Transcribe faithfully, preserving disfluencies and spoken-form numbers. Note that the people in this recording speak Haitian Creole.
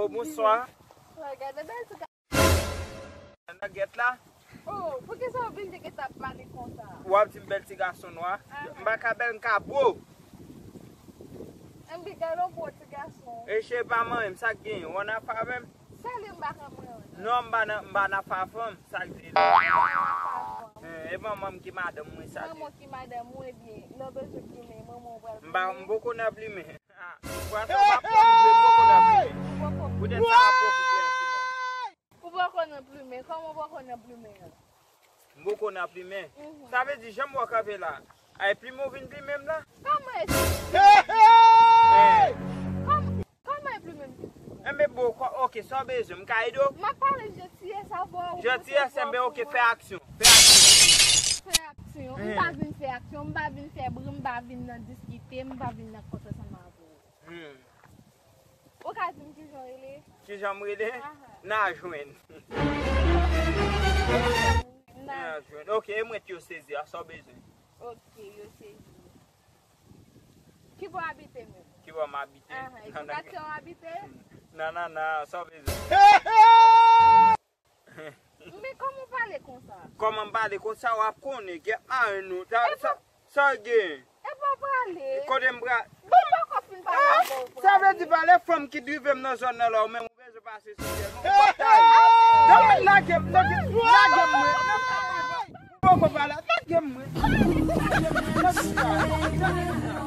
Bonswa. Gade bèl ti gason. Nan gèt la. Oh, poukisa w vin te gentan ap pale konsa? W ap di m bèl ti gason nwa. Aha. M pa ka bèl, m ka bo. Enben, gade yon bo ti gason. E se pa manyen m, sa k genyen? W ann afè avè m? Sale m pa ka manyen w. Non, m pa nan, m pa nan afè avè m, sa k di? Eh, e manman m ki madanm mwen, sa k di? Manman w ki madanm ou, ebyen, lè w bezwen plimen, manman w pral plimen. M pa, m poko nan plimen. Ah, pwason pa pran m vre, m poko nan plimen. Ou poko. Poutèt sa, m ap poko plen sou mwen. Ou poko nan plimen. Kòman ou poko nan plimen an? M poko nan plimen. Mhm. Sa vle di, jan m wè w kanpe la, ay plimen w vin plimen m la? Kòman e? Hey! Kòm-, kòman e plimen m? Enben, bon, kò-, ok, sa w bezwen, m ka ede w? M ap pale jentiyès avè w. Jentiyès, enben, ok, fè aksyon. Fè aksyon. Fè aksyon. M pa vin fè aksyon, m pa vin fè bri, m pa vin nan diskite, m pa vin nan kont ansanm avè w. Hmm. Ou ka di m kijan w rele? Kijan m rele? Aha. N a jwenn. N a jwenn. Ok, e mwen ki yo sezi a, sa w bezwen? Ok, yo sezi. Ki bò w abite menm? Ki bò m abite? Aha, e nan, nan katye w abite? Nan, nan, nan, sa w bezwen? Men kòman w pale konsa? Kòman m pale konsa, w ap konnen, gèt mare nou. Sa, sa, sa gen? Epa pale. Kote m pra- Bon, m poko fin pale avè w. Sa vle di pa lè fanm ki drive m nan zòn nan la, ou menm ou bezwen pase sou tè m. Ou pa ta. Donk, lage m, lage m, lage m, mwen. M poko pale, lage m, mwen. Lage m, mwen.